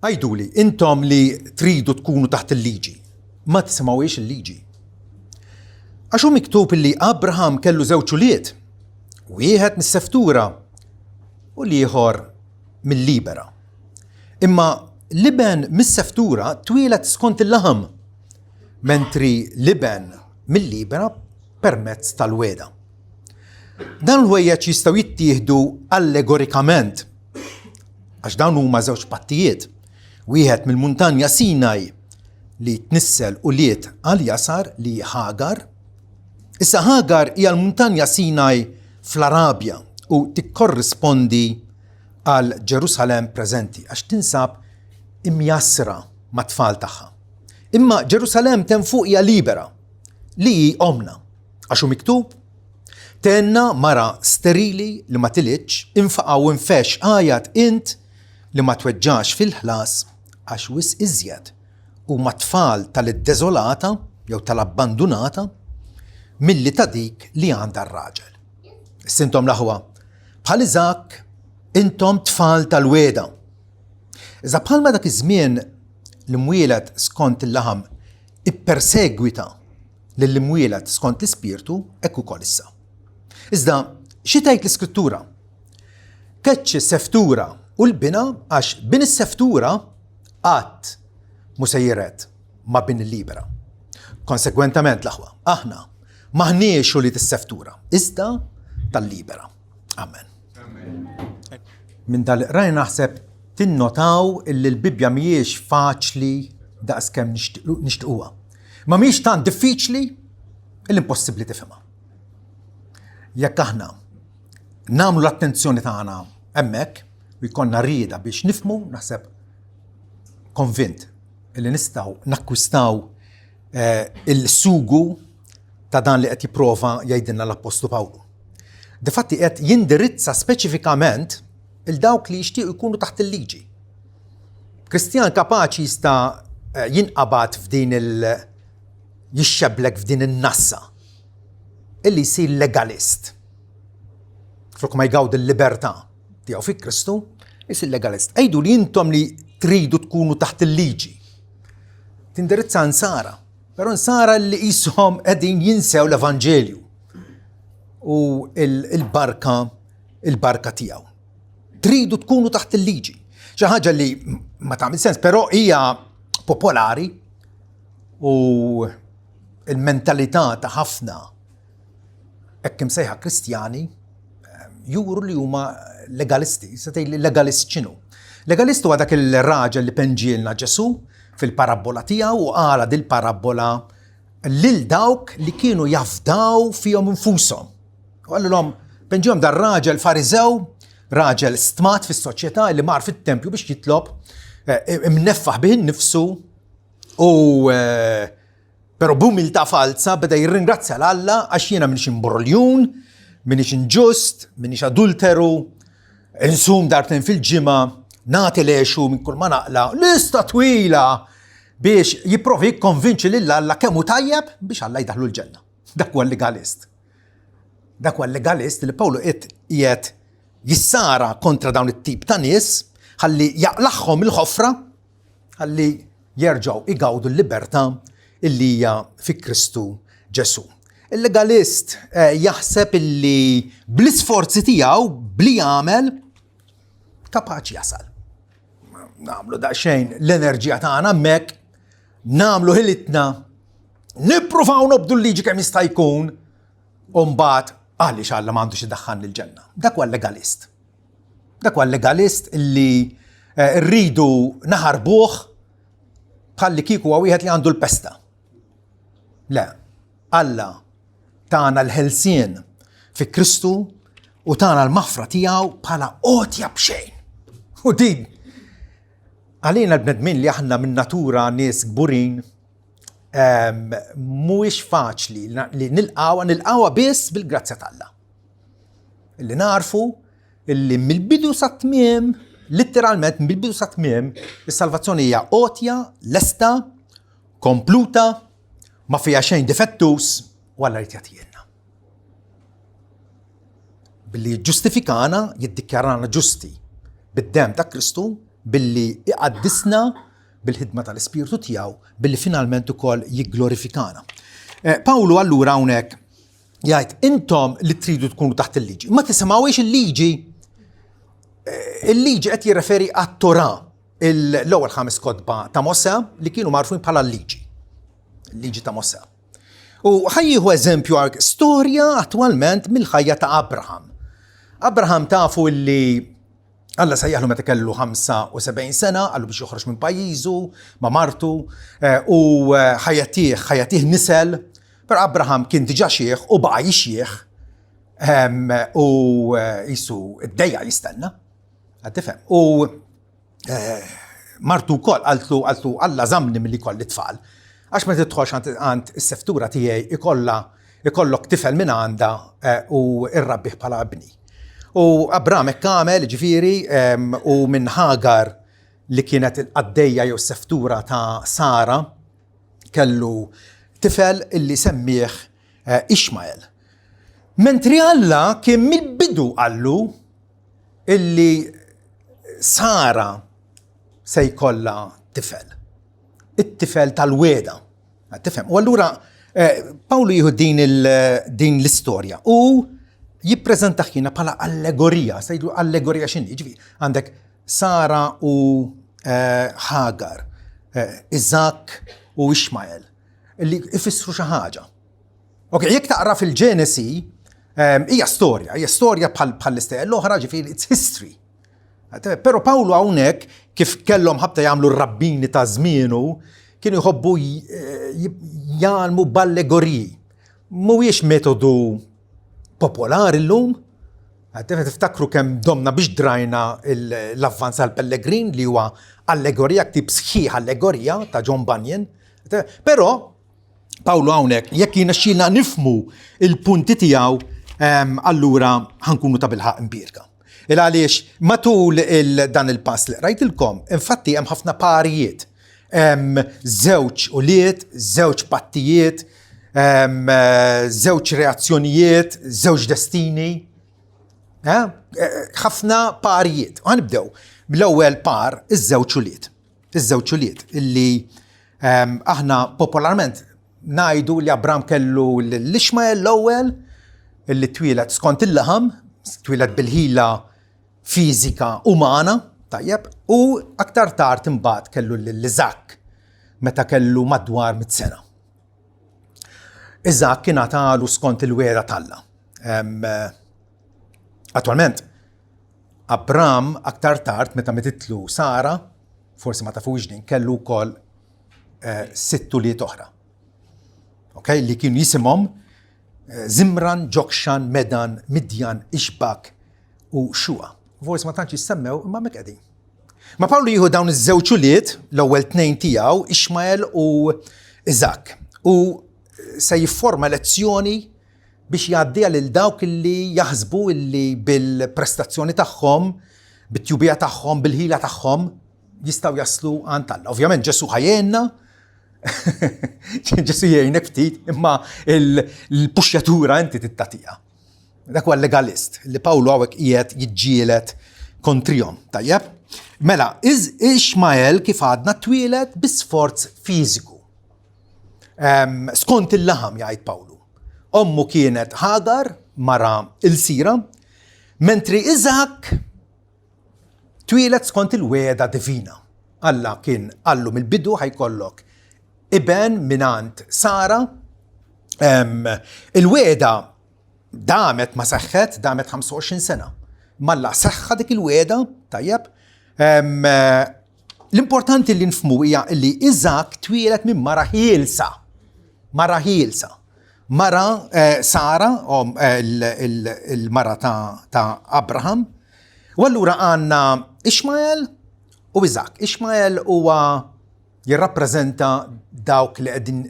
Għiduli, intom li tridu tkunu taħt il-liġi, ma tisimgħuhiex il-liġi? Għax hu miktub li Abraham kellu żewġ ulied, wieħed mis-seftura u l-ieħor mill-libera. Imma l-iben mis-seftura twieled skont il-laħam, mentri l-iben mill-libera permezz tal-wegħda. Dan l-ħwejjeġ jistgħu jittieħdu allegorikament għax dawn huma żewġ pattijiet. Wieħed mill-muntanja Sinaj li tnissel ulied għal jasar li Hagar. Issa Hagar hija l-muntanja Sinaj fl-Arabja u tikkorrispondi għal Ġerusalemm preżenti għax tinsab imjassra mat-tfal tagħha. Imma Ġerusalemm t'hemm fuq hija libera li hi ommna. Għax hu miktub, Tgħenna mara sterili li ma tilidx, infaqa' u infexx għajat int li ma tweġġax fil-ħlas għax wisq iżjed huma t-tfal tal-iddeżolata jew tal-abbandunata milli ta' dik li għandha r-raġel. Issa intom l-aħwa, bħal Iżakk intom tfal tal-wegħda. Iżda bħalma dak iż-żmien l-imwieled skont il-laħam ippersegwita lill-imwieled skont l-Ispirtu, hekk ukoll issa. Iżda, xi tgħid l-Iskrittura? Keċċi s-seftura u l-bina għax bin is-seftura qatt mhu se jiret ma' bin il-libera. Konsegwentament l-aħwa, aħna m'aħniex ulied is-seftura, iżda tal-libera. Amen. Minn dal-qrajna naħseb tinnotaw illi l-Bibbja mhijiex faċli daqskemm nixtiequha. Ma mhijiex tant diffiċli illi impossibbli tifhimha. Jekk aħna nagħmlu l-attenzjoni tagħna hemmhekk u jkollna rieda biex nifhmu, naħseb konvint illi nistgħu nakkwistaw eh, il-sugu ta' dan li qed jipprova jgħidilna l-Appostlu Pawlu. Difatti qed jindirizza speċifikament il dawk li jixtiequ jkunu taħt il-liġi. Kristjan kapaċi jista' eh, jinqabad f'din il- jixxeblek f'din in-nassa illi jsir legalist. Flok ma jgawdi l-libertà tiegħu fi Kristu, jsir legalist. Għidu li intom li tridu tkunu taħt il-liġi. Tindirizza nsara, però nsara li qishom qegħdin jinsew l-Evanġelju u il-barka il-barka tiegħu. Tridu tkunu taħt il-liġi. Xi ħaġa li ma tagħmel sens, però hija popolari u il-mentalità ta' ħafna hekk imsejħa Kristjani eh, juru li huma legalisti. Se tgħid legalist x'inhu? Legalist huwa dak il-raġel li penġielna Ġesù fil-parabbola tiegħu u qala dil-parabbola lil dawk li kienu jafdaw fihom infushom. U qalilhom, penġihom dar raġel Fariżew, raġel stmat fis-soċjetà li mar fit-tempju biex jitlob, eh, imneffaħ bih innifsu u eh, però b'umiltà falza beda jirringrazzja l-Alla għax jiena minix imbroljun, minix inġust, minix adulteru, insum darbtejn fil-ġimgħa, nagħti lexu minn kull ma naqla, lista twila biex jipprovi jikkonvinċi lil Alla kemm hu tajjeb biex Alla jdaħlu l-ġenna. Dak huwa legalist. Dak huwa legalist li Pawlu qed qiegħed jissara kontra dawn it-tip ta' nies ħalli jaqlaħħom il-ħofra ħalli jerġgħu igawdu l-libertà illi hija fi Kristu Ġesù. Il-legalist eh, jaħseb illi bl-isforzi tiegħu bli jagħmel kapaċi jasal. Nagħmlu daqsxejn l-enerġija tagħna hemmhekk, nagħmlu ħilitna Nippruvaw nobdu l-liġi kemm jista' jkun u mbagħad għaliex Alla m'għandux idaħħalni l-ġenna. Dak huwa legalist. Dak huwa legalist li eh, rridu naħarbuh bħalli kieku huwa wieħed li għandu l-pesta. Le, Alla tana l-ħelsien fi Kristu u tana l-maħfra tiegħu bħala għotja b'xejn. U din għalina l-bnedmin li aħna minn natura nies kburin mhuwiex faċli li nilqawha, nilqawha biss bil-grazzja t'Alla. Illi narfu illi mill-bidu sa tmiem, litteralment mill-bidu sa tmiem, is-salvazzjoni hija għotja, lesta, kompluta, ma fiha xejn difettus, u Alla jrid jagħtielna. Billi jiġġustifikana, jiddikjarana ġusti bid-demm ta' Kristu. billi iqaddisna bil-ħidma tal-Ispirtu tiegħu, billi finalment ukoll jigglorifikana. Eh, Pawlu allura hawnhekk jgħid intom li tridu tkunu taħt il-liġi. Ma tisimgħux il-liġi. Eh, il-liġi qed jirreferi għat-Torah, l-ewwel ħames kotba ta' Mosè li kienu magħrufin bħala l-liġi. Il-liġi ta' Mosè. U ħajjieħu eżempju għal storja attwalment mill-ħajja ta' Abraham. Abraham tafu li Alla sejjaħlu meta kellu 75 sena, qallu biex joħroġ minn pajjiżu ma' martu eh, u eh, ħajatih, ħajatih nisel, però Abraham kien diġà xieħ u baqa' jixjieħ ehm, u eh, jisu id-dejja jistenna. Tifhem. U martu wkoll qaltlu qaltlu Alla żammni milli jkolli tfal. Għax ma tidħolx għand is-seftura tiegħi ikollha ikollok tifel minn għandha eh, u irrabbih bħala ibni. U Abram hekk għamel, ġifieri, u minn Hagar li kienet il-qaddejja jew seftura ta' Sara kellu tifel illi semmih eh, Ishmael. Mentri Alla kien mill-bidu qallu illi Sara se jkollha tifel. It-tifel tal-weda. Tifhem. U allura eh, Pawlu jieħu din, din l-istorja u jippreżentaħina bħala allegorija, se jgħidu allegorija x'inhi, ġifi għandek Sara u eh, Hagar, eh, Iżak u Ishmael, li ifissru xi ħaġa. Ok, jekk taqra fil-Ġenesi, ehm, hija storja, hija storja bħal l-istejjer l-oħra, ġifieri it's history. Però Pawlu hawnhekk kif kellhom ħabta jagħmlu r-rabbini ta' żmienu, kienu jħobbu eh, jgħalmu b'allegoriji. Mhuwiex metodu popolari llum, Tiftakru kemm domna biex drajna l-avvanz għal Pellegrin li huwa allegorija, ktib sħiħ allegorija ta' John Bunyan. Però Pawlu hawnhekk jekk jirnexxielna nifhmu il-punti tiegħu allura ħankunu ta' bilħaq imbierka. Il għaliex matul il dan il-pass li qrajtilkom, infatti hemm ħafna parijiet. Hemm żewġ ulied, żewġ pattijiet, żewġ reazzjonijiet, żewġ destini. Eh, ħafna parijiet. Ħanibdew bl-ewwel par iż-żewġ ulied. Iż-żewġ ulied illi ehm, aħna popolarment ngħidu li Abram kellu l-Ishmael l-ewwel illi twieled skont il-laħam, twieled bil-ħila fiżika umana, tajjeb, u aktar tard imbagħad kellu l-Iżak meta kellu madwar mit sena. Iżak kien għatalu skont il-wera talla. Ehm, attualment, Abram aktar tard meta mititlu Sara, forsi ma tafux din, kellu wkoll eh, sitt ulied oħra. Ok, li kienu jisimhom eh, Zimran, Ġokxan, Medan, Midjan, Ixbak u Xua. Forsi ma tantx jissemmew imma mek qegħdin. Ma Pawlu jieħu dawn iż-żewġ ulied, l-ewwel tnejn tiegħu, Ishmael u Iżak, u se jifforma lezzjoni biex jgħaddiha lil dawk li jaħsbu li bil-prestazzjoni tagħhom, bit-tjubija tagħhom, bil-ħila tagħhom, jistgħu jaslu għand Alla. Ovvjament Ġesu ħajjenna, Ġesu jgħinek ftit, imma l-puxjatura inti tittatija. Dak huwa legalist li Pawlu hawnhekk qiegħed jiġġieled kontrihom. Tajjeb? Mela, Ishmael kif għadna twieled bi sforz fiżiku. Skont il-laħam jgħid Pawlu. Ommu kienet Hagar, mara il-sira, mentri Iżak twieled skont il-wegħda divina. Alla kien qallu mill-bidu ħajkollok iben minant Sara. Il-wegħda damet ma seħħet, damet 25 sena. Malla seħħa dik il-wegħda, tajjeb. L-importanti li nfmu hija li Iżak twieled minn mara ħielsa. Mara ħielsa. Mara eh, Sara, eh, il-mara ta' Abraham. U allura għandna Ishmael u Iżak. Ishmael huwa jirrappreżenta dawk li qegħdin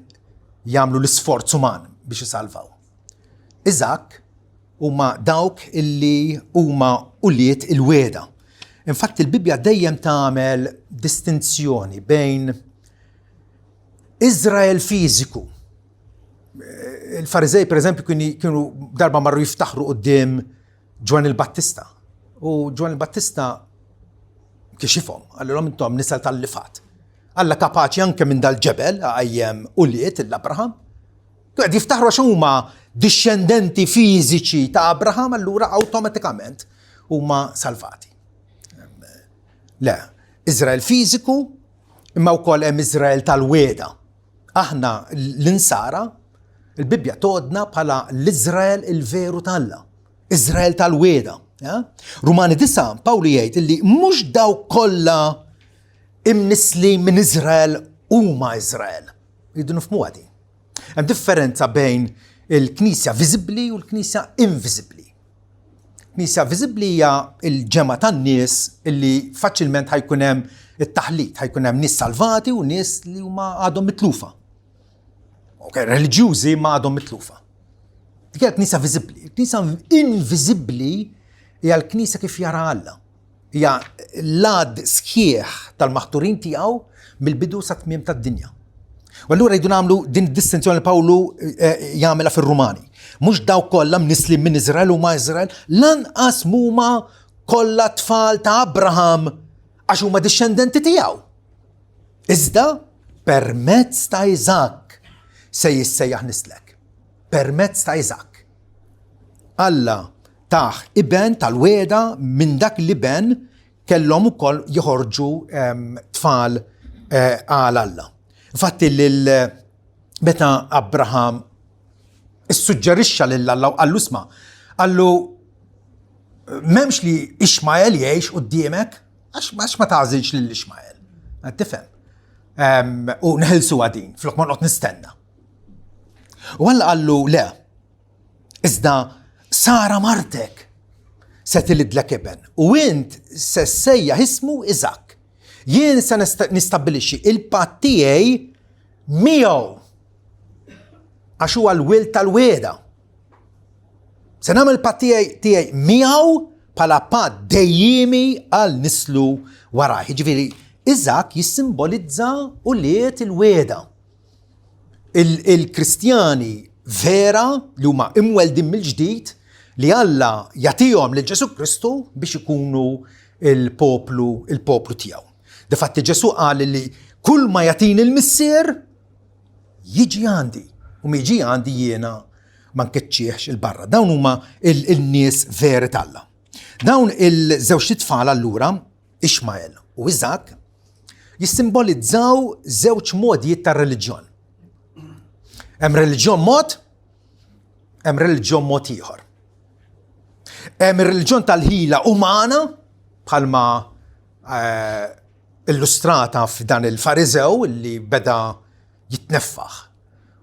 jagħmlu l-isforz uman biex isalvaw. Iżak huma dawk illi huma ulied il-wegħda. Infatti il-Bibbja dejjem tagħmel distinzjoni bejn Iżrael fiżiku. Il-Fariżej pereżempju kienu darba marru jiftaħru quddiem Ġwanni l-Battista. U Ġwanni l-Battista Kixifhom, qalilhom intom nisel tal-lifat. Alla kapaċi anke minn dal-ġebel għajjem ulied l-Abraham. Qed jiftaħru għax huma dixxendenti fiżiċi ta' Abraham, allura awtomatikament huma salvati. Le, Izrael fiżiku imma wkoll hemm Izrael tal-weda. Aħna l-insara, il-Bibbja todna bħala l-Izrael il-veru t'Alla. Izrael tal-weda. Rumani 9, Pawlu jgħid li mhux dawk kollha imnissli minn Izrael huma Izrael. Jridu nifhmuha din. Hemm differenza bejn il-knisja viżibbli u l-knisja inviżibbli. Knisja viżibbli hija l-ġemgħa tan-nies illi faċilment ħajkun hemm it-taħlit, ħajkun hemm nies salvati u nies li huma għadhom mitlufa. Ok, reliġjużi ma għadhom mitlufa. Dik hija l-knisja viżibbli. Il-knisja inviżibbli hija l-knisja kif jara Alla. Hija l-għadd sħiħ tal-maħturin tiegħu mill-bidu sa tmiem tad-dinja. U allura jridu nagħmlu din id-distinzjoni li Pawlu eh, eh, jagħmilha fir-Rumani. Mhux dawk kollha mnisli minn Iżrael huma Iżrael, lanqas huma kollha tfal ta' Abraham għax huma dixxendenti tiegħu. Iżda permezz ta' Iżakk se jissejjaħ nislek. Permezz ta' Iżakk. Alla tah iben tal-wegħda minn dak l-iben kellhom ukoll joħorġu ehm, tfal eh, għal Alla. Infatti lil meta Abraham issuġġerixxa lil Alla u qallu isma' qallu m'hemmx li Ismael jgħix quddiemek għax ma tagħżilx lil Ismael. Tifhem. Ehm, u neħilsu għadin, flok ma noqgħod nistenna. U Alla qallu le, Iżda Sara martek se tilidlek iben u int se ssejjaħ ismu Iżakk. Jien se nistabbilixxi il-patt tiegħi miegħu għax huwa l-wild tal-wieda. Se nagħmel patt tiegħi miegħu bħala patt dejjiemi għal nislu warajh. Jiġifieri Iżakk jissimbolizza ulied il-wieda. Il-Kristjani vera li huma imweldin mill-ġdid li Alla jagħtihom lil Ġesù Kristu biex ikunu il-poplu il-poplu tiegħu. Difatti Ġesù qal li kull ma jagħtini l-Missier jiġi għandi u miġi għandi jiena ma nkeċċieħx il-barra. Dawn huma il-nies veri t'Alla. Dawn il-żewġ tfal allura Ishmael u Iżakk jissimbolizzaw żewġ modijiet ta' reliġjon. Hemm reliġjon mod, hemm reliġjon mod ieħor. Hemm ir-reliġjon tal-ħila umana bħalma eh, illustrata f'dan il-Fariżew li beda jitneffaħ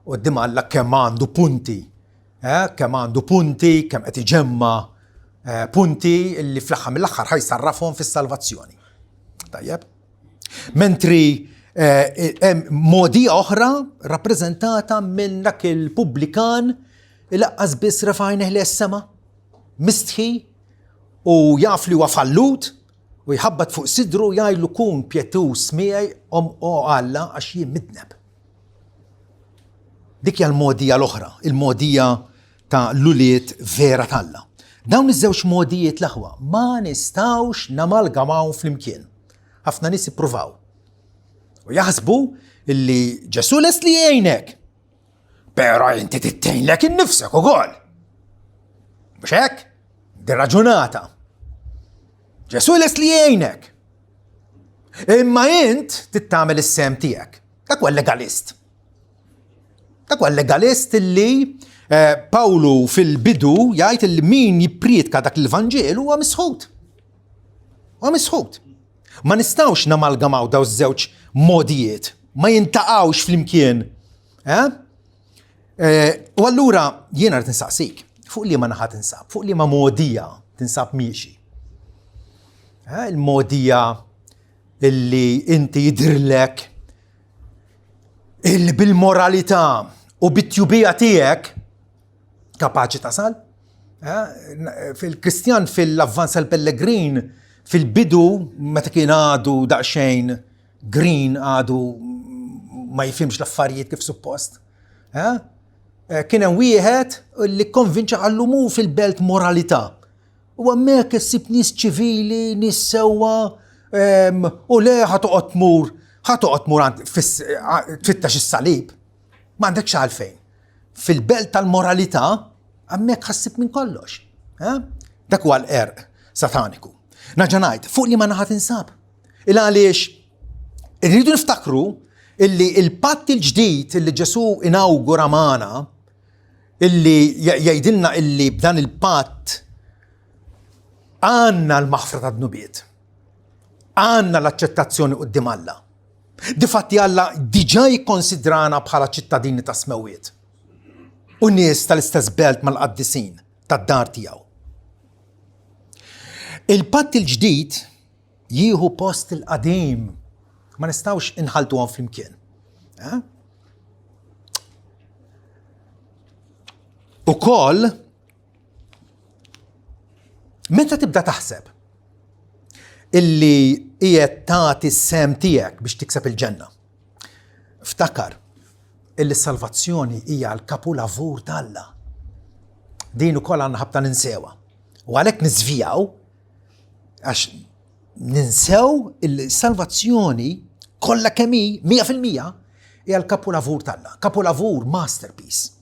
quddiem Alla kemm għandu punti Eh, kemm għandu punti, kemm qed iġemma eh, punti li fl-aħħar mill-aħħar ħajsarrafhom fis-salvazzjoni. Tajjeb. Mentri eh, hemm modi oħra rappreżentata minn dak il-pubblikan il-laqqas biss refajn li sema mistħi u jaf li huwa fallut u jħabbat fuq sidru jgħidlu kun pjetus miegħi om o Alla għax jien midneb. Dik hija l-mogħdija l-oħra, il-mogħdija ta' l-ulied vera t'Alla. Dawn iż-żewġ mogħdijiet l-aħwa ma nistgħux namalgamaw flimkien. Ħafna nies ippruvaw. U jaħsbu illi Ġesù lest li jgħinek. Però inti tittejnlek innifsek ukoll. Mhux hekk? Din raġunata. Ġesù lest li jgħinek. Imma int tittamel is-sem tiegħek. Dak huwa legalist. Dak huwa legalist li eh, Pawlu fil-bidu jgħid li min jipprietka dak il-Vanġelu huwa misħut. Huwa misħut. Ma nistgħux namalgamaw daw żewġ modijiet, ma jintaqgħux flimkien. Eh? Eh, u allura jiena rrid insaqsik, fuq li ma naħa tinsab, fuq li ma modija tinsab miexi. Eh, il-modija illi inti jidhirlek illi bil-moralità u bit-tjubija tiegħek kapaċi tasal. Eh, fil-Kristjan fil-avvanz tal-Pellegrin fil-bidu meta kien għadu daqsxejn green għadu ma jifhimx l-affarijiet kif suppost. Eh? Eh, kien hemm wieħed li konvinċa għallu mu fil-belt moralità. U hemmhekk issib nies ċivili, nies sewwa, U le ħa toqgħod tmur, ħa toqgħod tmur għand tfittax is-salib. M'għandekx għalfejn. Fil-belt tal-moralità, hemmhekk ħassib minn kollox. Eh? Dak huwa l-qerq sataniku. Naġa ngħid, fuq li ma naħa tinsab. Il għaliex irridu niftakru illi il-patt il-ġdid illi Ġesu inawgura magħna illi jgħidilna illi b'dan il-patt għandna l-maħfra ta' dnubiet. Għandna l-aċċettazzjoni quddiem Alla. Difatti Alla diġà jikkonsidrana bħala ċittadini ta' smewiet u nies tal-istess belt mal-qaddisin tad-dar tiegħu. Il-patt il-ġdid jieħu post il-qadim. Ma nistgħux inħaltuhom flimkien. Eh? Ukoll meta tibda taħseb illi qiegħed tagħti s-sem tiegħek biex tikseb il-ġenna. Ftakar illi s-salvazzjoni hija l-kapulavur t'Alla. Din ukoll għandna ħabta ninsewa. U għalhekk niżvijaw għax ninsew il-salvazzjoni kollha kemm hi 100% hija l-kapulavur t'Alla. Kapulavur masterpiece.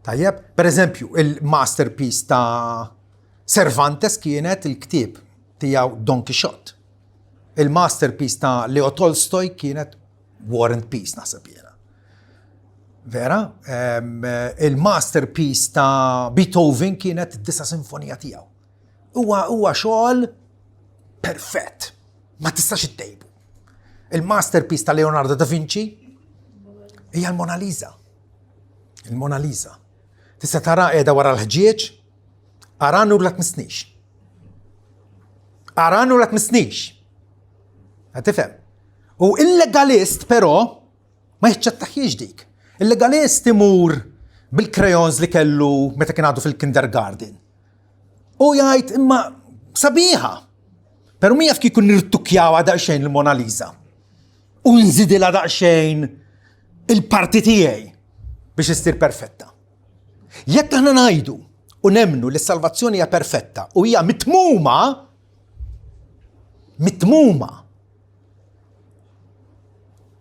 Tajjeb, per eżempju, il-masterpiece ta' Cervantes kienet il-ktieb tiegħu Don Quixote. Il-masterpiece ta' Leo Tolstoy kienet War and Peace naħseb jiena. Vera, il-masterpiece ta' Beethoven kienet id-disa sinfonija tiegħu. Huwa huwa xogħol perfett. Ma tistax ittejbu. Il-masterpiece ta' Leonardo da Vinci hija l-Mona Lisa. Il-Mona Lisa. Tista' tara qiegħda wara l-ħġieġ, arani u la tmissnix. Arani u la tmissnix. Tifhem? U il-legalist però Ma jaċċettaħiex dik. Il-legalist imur bil-crayons li kellu meta kien għadu fil-kindergarten. U jgħid imma sabiħa. Pero mi jaf kieku nirtukjawa daqsxejn il-Mona Lisa. U nżidilha daqsxejn il-parti tiegħi biex issir perfetta. Jekk aħna ngħidu u nemnu li s-salvazzjoni hija perfetta u hija mitmuma, mitmuma,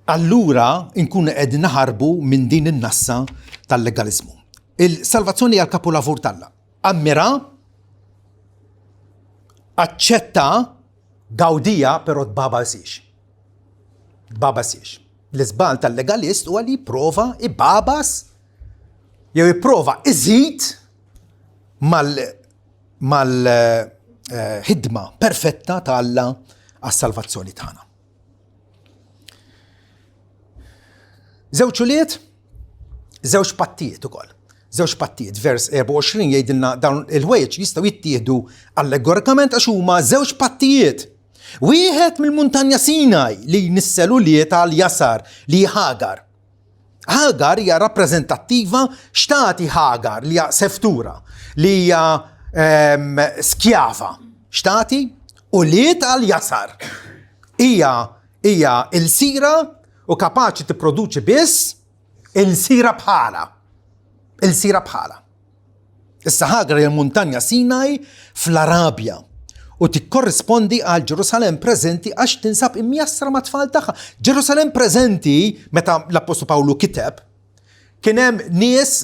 Allura nkunu qegħdin naħarbu minn din in-nassa tal-legaliżmu. Il-salvazzjoni hija l-kapulavur t'Alla. Ammira, aċċetta, gawdija, però tbabasix. Tbabasix. L-iżball tal-legalist huwa li jipprova ibabas jew jipprova iżid mal mal-ħidma perfetta ta' Alla għas-salvazzjoni tagħna. Żewġ ulied, żewġ pattijiet ukoll. Żewġ pattijiet, vers 24 jgħidilna dawn il-ħwejjeġ jistgħu jittieħdu allegorikament għax huma żewġ pattijiet. Wieħed mill-muntanja Sinaj li jnissel ulied għal jasar li Hagar. Hagar hija rappreżentattiva x'tagħti Hagar li hija seftura, li hija ehm, skjava. X'tagħti? Ulied għal jasar. Hija hija ilsira u kapaċi tipproduċi biss ilsira bħala. Ilsira bħala. Issa Hagar hija l-muntanja Sinaj fl-Arabja u tikkorrispondi għal Ġerusalemm preżenti għax tinsab imjassra ma' tfal tagħha. Ġerusalemm preżenti meta l-Appostlu Pawlu kiteb kien hemm nies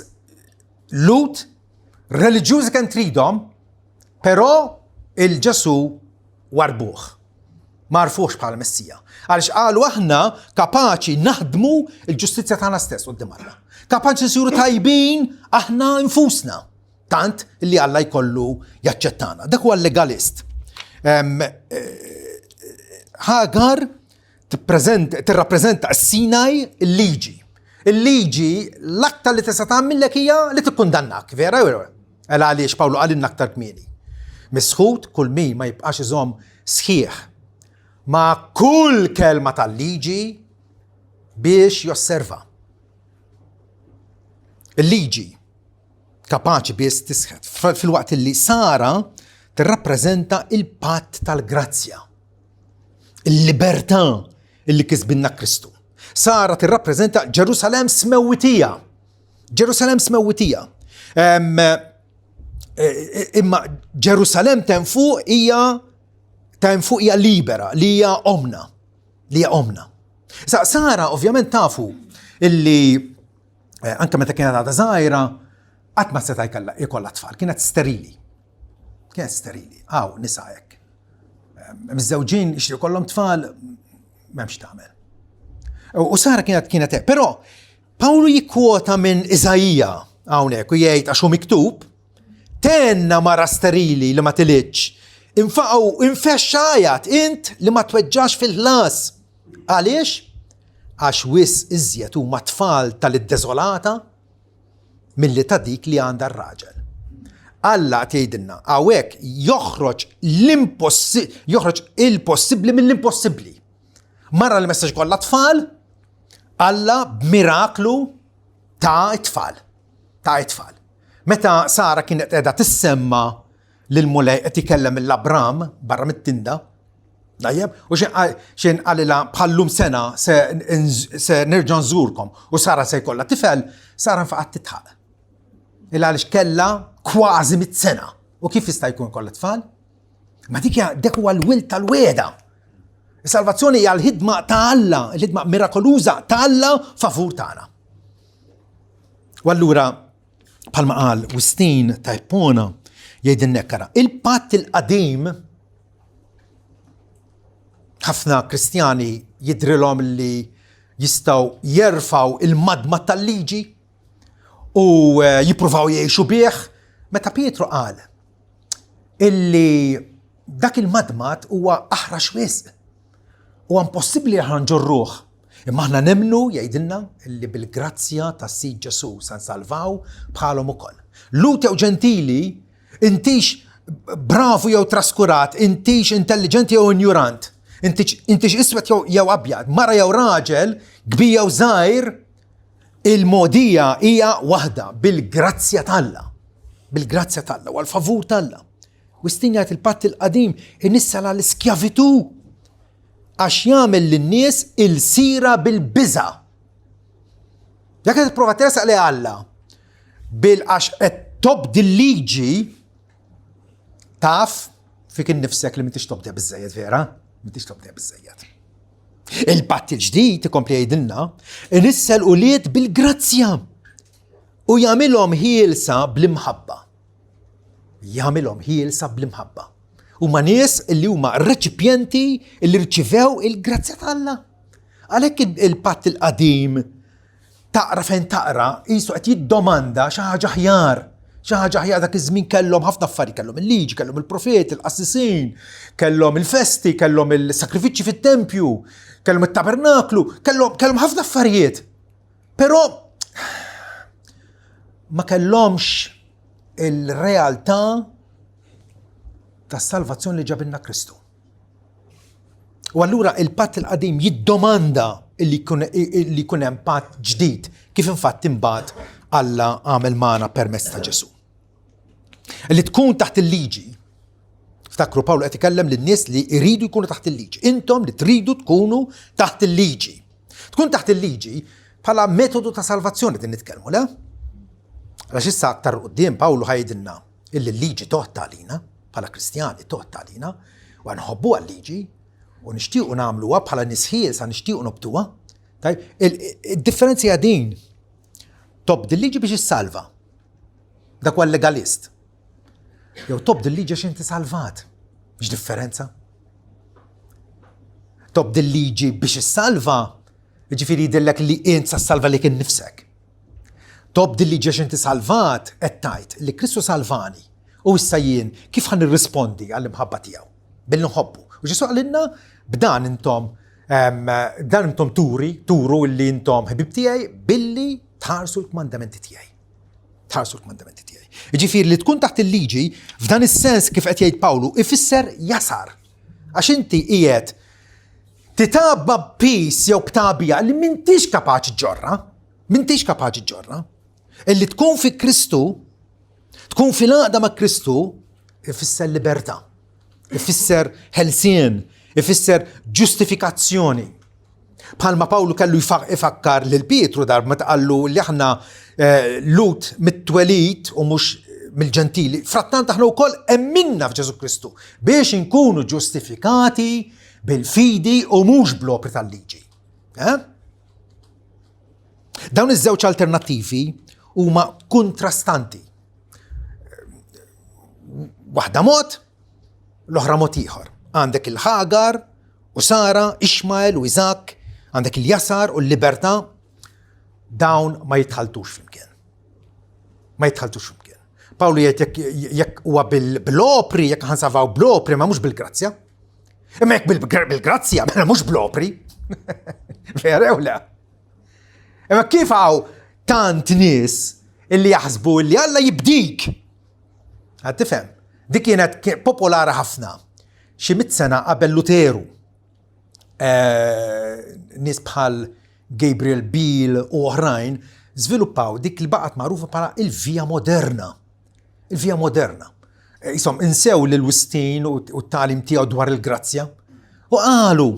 Lut reliġjużi kemm tridhom, però il-Ġesu warbuh. Ma għarfuhx bħala Messija. Għaliex qalu aħna kapaċi naħdmu l-ġustizzja tagħna stess quddiem Alla. Kapaċi nsiru tajbin aħna infusna. Tant li Alla jkollu jaċċettana. Dak huwa legalist. Eh, Hagar tirrappreżenta s-Sinaj il-liġi. Il-liġi l-aktar li tista' tagħmillek hija li tikkundannak, vera jew Għal għaliex Pawlu qalilna aktar kmieni. Misħut kull min ma jibqax iżomm sħiħ ma' kull kelma tal-liġi biex josserva. Il-liġi kapaċi biss tisħet fil-waqt li Sara tirrappreżenta il-patt tal-grazzja, il-libertà illi kisbinna Kristu. Sara tirrappreżenta Ġerusalemm smewwitija. Ġerusalemm smewwitija. E, e, imma Ġerusalemm ten fuq hija ta' hemm fuq hija libera li hija omna, li hija omna. Sa Sara ovvjament tafu illi eh, anke meta kienet għadha żgħira qatt ma seta' jkollha jkollha tfal, kienet sterili. Kienet sterili. Hawn nisa hekk. Eh, miżżewġin ixtiequ jkollhom tfal m'hemmx tagħmel. U Sara kienet kienet hekk. Però Pawlu jikkwota minn Iżaija hawnhekk u jgħid għax hu miktub, tenna mara sterili li ma tilidx, infaqgħu infexx għajat int li ma tweġġax fil-ħlas. Għaliex? Għax wisq iżjed huma tfal tal-iddeżolata milli ta' dik li għandha r-raġel. Alla qed jgħidilna hawnhekk joħroġ l-impossi joħroġ il-possibbli mill-impossibbli. Mara li ma jistax ikollha tfal, Alla b'miraklu ta' it-tfal. Ta' it-tfal. Meta Sara kienet qiegħda tissemma lil Mulej qed ikellem lil Abram barra mit-tinda, Tajjeb, u xejn qalilha bħallum sena se, se nerġa' nżurkom u Sara se jkollha tifel, Sara nfaqat titħaq. Il għaliex kellha kważi mit sena. U kif jista' jkun kollha tfal? Ma dik dak huwa l-wild tal-weda. Is-salvazzjoni hija l-ħidma ta' Alla, l-ħidma mirakoluża ta' Alla favur tagħna. U allura bħalma qal Wistin ta' Ippona jgħidilna kara, il-patt il-qadim ħafna Kristjani jidrilhom li jistgħu jerfaw il-madma tal-liġi u eh, jippruvaw jgħixu bih, meta Pietru qal illi dak il-madmad huwa aħrax wisq. Huwa impossibbli aħna nġorruh. Imma aħna nemmnu jgħidilna illi bil-grazzja tas-Sid Ġesù se nsalvaw bħalhom ukoll. Lut jew ġentili, intix bravu jew traskurat, intix intelligenti jew injurant, intix iswed jew abjad, mara jew raġel, kbir jew żgħir, Il-mogħdija hija waħda bil-grazzja t'Alla. Bil-grazzja t'Alla u għal-favur t'Alla. Wistin jgħid il-patt il-qadim inissal għall-iskjavitu għax jagħmel lin-nies il-sira bil-biża. Jekk qed tipprova tersaq li Alla bil għax qed tobdi l-liġi taf fik innifsek li m'intix tobdi biżejjed vera, m'intix tobdi biżejjed. Il-patt il-ġdid ikompli jgħidilna, inissel ulied bil-grazzja u jagħmilhom ħielsa bl-imħabba. Jagħmilhom ħielsa bl-imħabba. Huma nies li huma reċipjenti li rċivew il-grazzja t'Alla. Għalhekk il-patt il-qadim Taqra fejn taqra, qisu qed jiddomanda xi ħaġa aħjar. Xi ħaġa aħjar dak iż-żmien kellhom ħafna affarijiet, kellhom il-liġi, kellhom il-profeti, il-qassisin, kellhom il-festi, kellhom il-sakrifiċċji fit-tempju, kellhom it-tabernaklu, kellhom kellhom ħafna affarijiet. Però ma kellhomx il-realtà tas-salvazzjoni li ġabilna Kristu. U allura il-patt il-qadim jiddomanda li jkun hemm patt ġdid, kif infatti imbagħad Alla għamel magħna permezz ta' Ġesù. Li tkun taħt il-liġi, ftakru Pawlu qed ikellem lin-nies li jridu jkunu taħt il-liġi. Intom li tridu tkunu taħt il-liġi. Tkun taħt il-liġi bħala metodu ta' salvazzjoni din nitkellmu, le? Għax issa aktar quddiem Pawlu ħajdilna illi l-liġi toħt għalina bħala Kristjani toħt għalina u nħobbuha l-liġi u nixtiequ nagħmluha bħala nies ħielsa nixtiequ nobtuha. Id-differenza hija din. Tobdi l-liġi biex issalva. Dak huwa legalist. Jew tobdi l-liġi għax inti salvat. X'differenza? Tobdi l-liġi biex issalva, jiġifieri jidhirlek li int sa salva lilek innifsek. Tobdi l-liġi għax inti salvat, qed tgħid li Kristu salvani u issa jien kif ħa nirrispondi għall-imħabba tiegħu? Billi nħobbu. U Ġesù qalilna b'dan intom dan intom turi, turu li intom ħbib tiegħi billi tħarsu l-kmandamenti tiegħi. Tħarsu l-kmandamenti tiegħi. Jiġifieri li tkun taħt il-liġi f'dan is-sens kif qed jgħid Pawlu ifisser jasar. Għax inti qiegħed titgħabba b'piż jew b'tagħbija li m'intix kapaċi ġġorra. M'intix kapaċi ġġorra. Illi tkun fi Kristu, tkun fil-għaqda ma' Kristu, ifisser libertà, ifisser ħelsien, ifisser ġustifikazzjoni. Bħalma Pawlu kellu ifakkar lil Pietru darba meta qallu li aħna eh, lut mit-twelid u mhux mill-ġentili, frattant aħna wkoll emminna f'Ġesu Kristu biex inkunu ġustifikati bil-fidi u mhux bl-opri tal-liġi. Eh? Dawn iż-żewġ alternattivi huma kontrastanti. Waħda mod, l-oħra mod ieħor. Għandek il-Ħagar u Sara, Ishmael u Iżak, għandek il-jasar u l-libertà, dawn ma jitħaltux flimkien. Ma jitħaltux flimkien. Pawlu jgħid jekk huwa bil-opri, jekk ħansavaw bl-opri, ma mhux bil-grazzja. Imma jekk bil-grazzja, mela mhux bl-opri. Vera jew le? Imma kif hawn tant nies illi jaħsbu illi Alla jibdik? Għad tifhem, dik kienet popolari ħafna xi mit sena qabel Luteru. Eh, nies bħal Gabriel Biel u oħrajn żviluppaw dik li baqgħet magħrufa bħala il-via moderna. Il-via moderna. Eh, isom, insew lil Wistin u t-talim tiegħu dwar il-grazzja. U qalu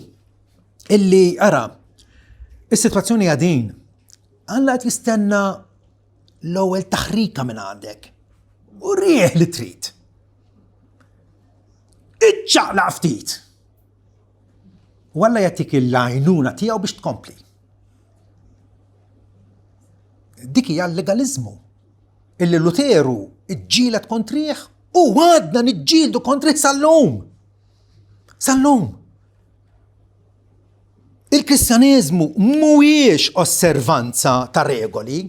illi ara, is-sitwazzjoni hija din. Alla qed jistenna l-ewwel taħrika minn għandek. U rieħ li trid. Iċċaqlaq ftit. U Alla jagħtik il-għajnuna tiegħu biex tkompli. Dik hija l-legaliżmu illi Luteru iġġielet kontrih u għadna niġġieldu kontrih sal-lum. Sal-lum. Il-Kristjaneżmu mhuwiex osservanza ta' regoli.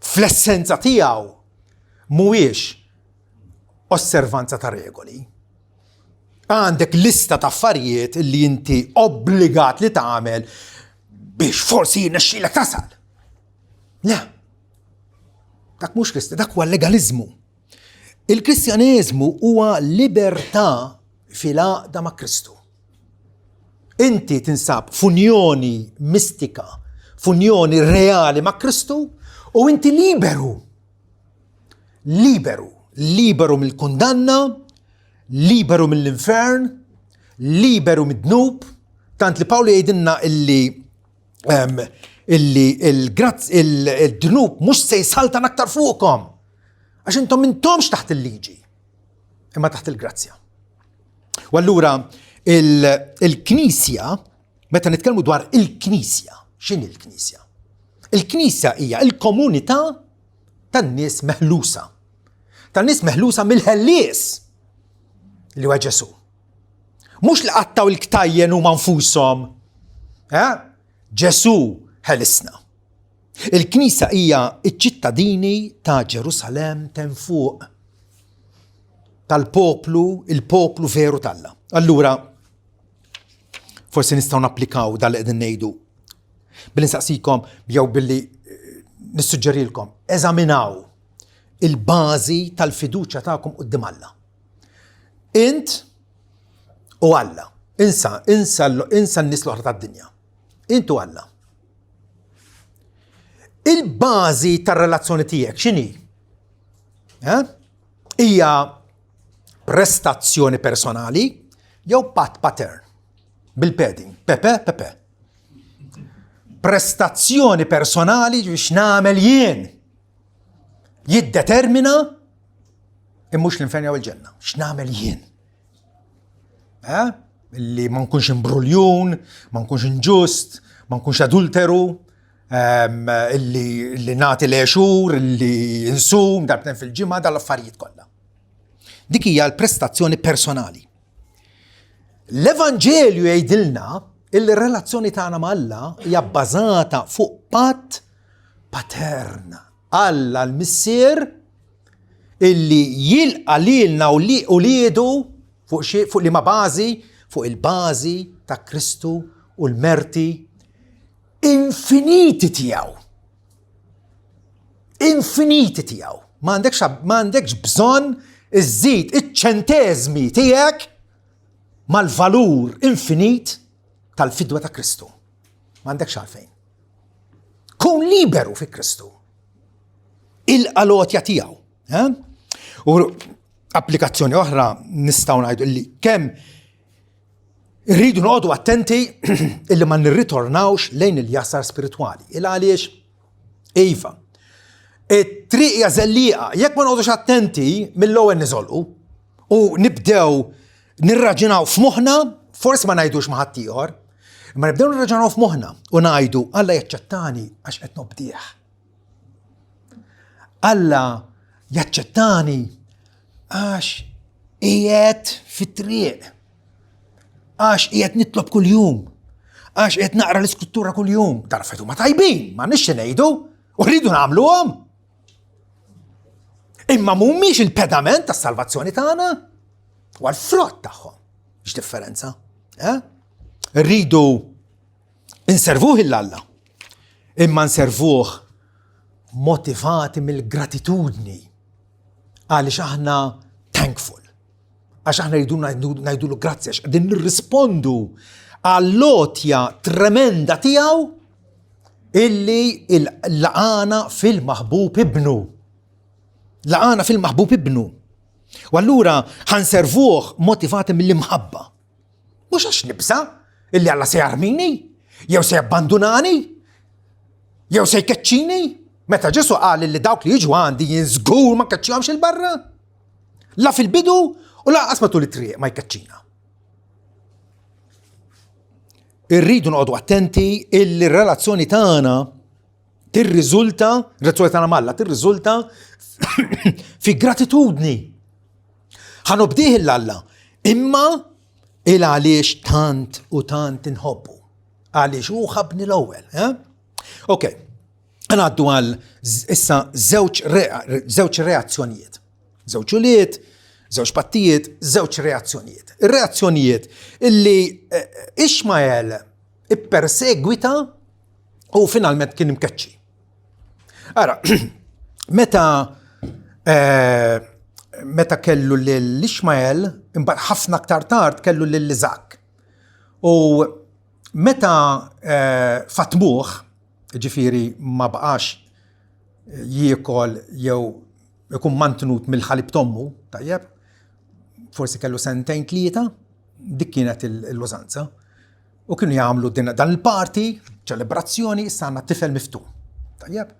Fl-essenza tiegħu mhuwiex osservanza ta' regoli. Għandek lista ta' affarijiet li inti obbligat li tagħmel biex forsi jirnexxilek tasal. Le. Dak mhux Kristjan, dak huwa legaliżmu. Il-Kristjaneżmu huwa libertà fil-għaqda ma' Kristu. Inti tinsab f'unjoni mistika, f'unjoni reali ma' Kristu u inti liberu. Liberu, liberu mill-kundanna, liberu mill-infern, liberu mid-dnub, tant li Pawlu jgħidilna illi illi il-grazz il-dnub mhux se jsaltan aktar fuqkom. Għax intom intomx taħt il-liġi, imma taħt il-grazzja. U allura il-Knisja, meta nitkellmu dwar il-Knisja, x'inhi l-Knisja? Il-Knisja hija il-komunità tan-nies meħlusa. Tan-nies meħlusa mill-ħellies li huwa Ġesù. Mhux li qattaw il-ktajjen huma nfushom. Eh? Ġesù ħelisna. Il-Knisja hija ċ-ċittadini ta' Ġerusalemm ten fuq tal-poplu, il-poplu veru t'Alla. Allura, forsi nistgħu napplikaw dal qegħdin ngħidu. Billi nsaqsikom jew billi eh, nissuġġerilkom, eżaminaw il-bażi tal-fiduċja tagħkom quddiem Alla. Int u Alla. Insa, insa, insa n-nies l-oħra tad-dinja. Int u Alla. Il-bażi tar-relazzjoni tiegħek x'inhi? Eh? Hija prestazzjoni personali jew pat patern bil-padding, pepe, pepe. Prestazzjoni personali biex nagħmel jien jiddetermina immux l-infern jew il-ġenna. X'nagħmel jien? Eh? Li ma nkunx imbruljun, ma nkunx inġust, ma nkunx adulteru, ehm, illi li nagħti l-għexur, illi insum darbtejn fil-ġimgħa dal-affarijiet kollha. Dik hija l-prestazzjoni personali. L-Evanġelju jgħidilna il-relazzjoni tagħna ma' Alla hija bbażata fuq patt patern. Alla l-Missier illi jilqa lilna u uliedu fuq xi fuq liema bażi? Fuq il-bażi ta' Kristu u l-merti infiniti tiegħu. Infiniti tiegħu. Ma għandekx bżonn iżżid iċ-ċenteżmi tiegħek mal-valur infinit tal-fidwa ta' Kristu. Ma għandekx għalfejn. Kun liberu fi Kristu. Ilqa l-għotja tiegħu. Eh? U applikazzjoni oħra nistgħu ngħidu li kemm irridu noqogħdu attenti illi ma nirritornawx lejn il-jasar spiritwali. Il għaliex iva. It-triq hija żellieqa, jekk ma noqogħdux attenti mill-ewwel niżolqu u nibdew nirraġunaw f'moħħna, forsi ma ngħidux ma' ħaddieħor, imma nibdew nirraġunaw f'moħħna u ngħidu Alla jaċċettani għax qed nobdih. Alla jaċċettani għax qiegħed fit-triq. Għax qiegħed nitlob kuljum. Għax qiegħed naqra l-iskrittura kuljum. Dan affarijiet huma tajbin, ma nix ngħidu, u rridu nagħmluhom. Imma mhumiex il-pedament tas-salvazzjoni tagħna, u għal-frott tagħhom. X'differenza? Eh? Rridu inservuh il-Alla, imma nservuh motivati mill-gratitudni għaliex aħna thankful. Għax aħna rridu ngħidulu grazzi għax qegħdin nirrispondu għall-għotja tremenda tiegħu illi laqana fil-maħbub ibnu. Laqana fil-maħbub ibnu. U allura ħanservuh motivati mill-imħabba. Mhux għax nibża illi Alla se jarmini, jew se jabbandunani, jew se jkeċċini. Meta Ġesu qal li dawk li jiġu għandi jien żgur ma nkeċċihomx il-barra. La fil-bidu u lanqas matul it-triq ma jkeċċina. Irridu noqogħdu attenti illi r-relazzjoni tagħna tirriżulta, relazzjoni tagħna m'Alla tirriżulta fi gratitudni. Ħanobdih l-Alla, imma il għaliex tant u tant inħobbu. Għaliex hu ħabni l-ewwel. Eh? Ok, Ngħaddu għal issa żewġ reazzjonijiet. Żewġ ulied, żewġ pattijiet, żewġ reazzjonijiet. Ir-reazzjonijiet illi eh, Ishmael ippersegwita u finalment kien imkeċċi. Ara, meta eh, meta kellu lil Ishmael, imbagħad ħafna aktar tard kellu lil Iżak. U meta eh, fatmuh, Ġifieri ma baqax jiekol jew ikun mantenut mill-ħalib t'ommu, tajjeb, forsi kellu sentejn tlieta, dik kienet l-użanza. U kienu jagħmlu dan il-party, ċelebrazzjoni, issa għandna tifel miftuħ. Tajjeb.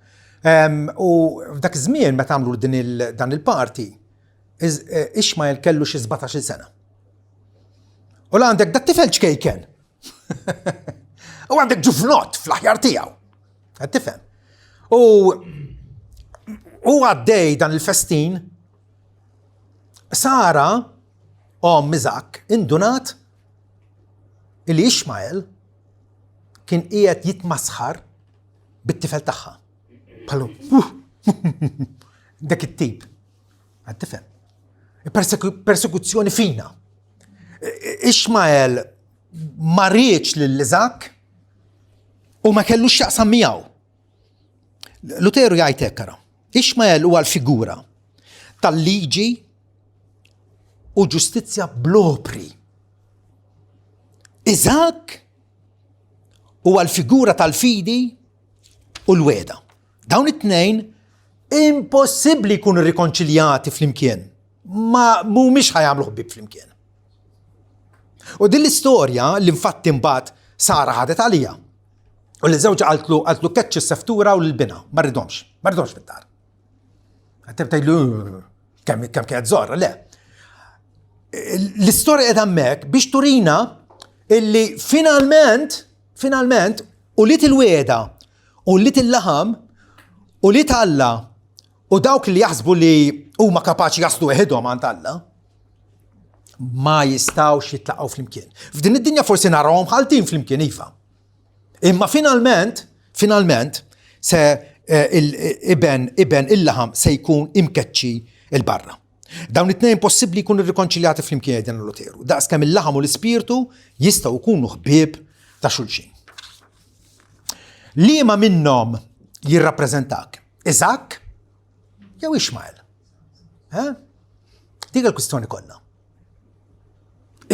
U f'dak iż-żmien meta għamlu dan il-party, eh, Ishmael kellu xi 17-il sena. U la għandek dat tifel ċkejken. U għandek ġufnot fl-aħjar tiegħu. Qed tifhem. U u għaddej dan il-festin Sara om Mizak indunat illi Ishmael kien qiegħed jitmasħar bit-tifel tagħha. Bħalu, dak it-tip. Qed tifhem. Persekuzzjoni fina. Ishmael ma rieċ lil Iżak u ma kellux x'jaqsam miegħu. Luteru jgħid hekk ara. Ishmael huwa l-figura tal-liġi u ġustizzja bl-opri. Iżak huwa l-figura tal-fidi u l-weda. Dawn it-tnejn impossibbli jkunu rikonċiljati flimkien. Ma mhumiex ħajamlu ħbieb flimkien. U din l-istorja li infatti mbagħad Sara ħadet għalija. U li żewġa qaltlu qaltlu keċċi s-seftura u l-bina, ma rridhomx, ma rridhomx fid-dar. Għatteb tgħidlu kemm kemm kienet żorra, le. L-istorja qiegħda hemmhekk biex turina illi finalment, finalment, u li til-wieda u li til-laħam u li Alla u dawk li jaħsbu li huma kapaċi jaslu weħidhom għand Alla ma jistawx jitlaqgħu flimkien. F'din id-dinja forsi narawhom ħaltin flimkien iva. Imma finalment, finalment, se eh, il-iben iben il-laħam se jkun imkeċċi il-barra. Dawn it-tnejn possibbli jkunu rrikonċiljati flimkien jgħidilna Luteru. Daqs kemm il-laħam u l-ispirtu jistgħu jkunu ħbieb ta' xulxin. Liema minnhom jirrappreżentak? Iżak jew Ishmael? Eh? Dik il-kwistjoni kollha.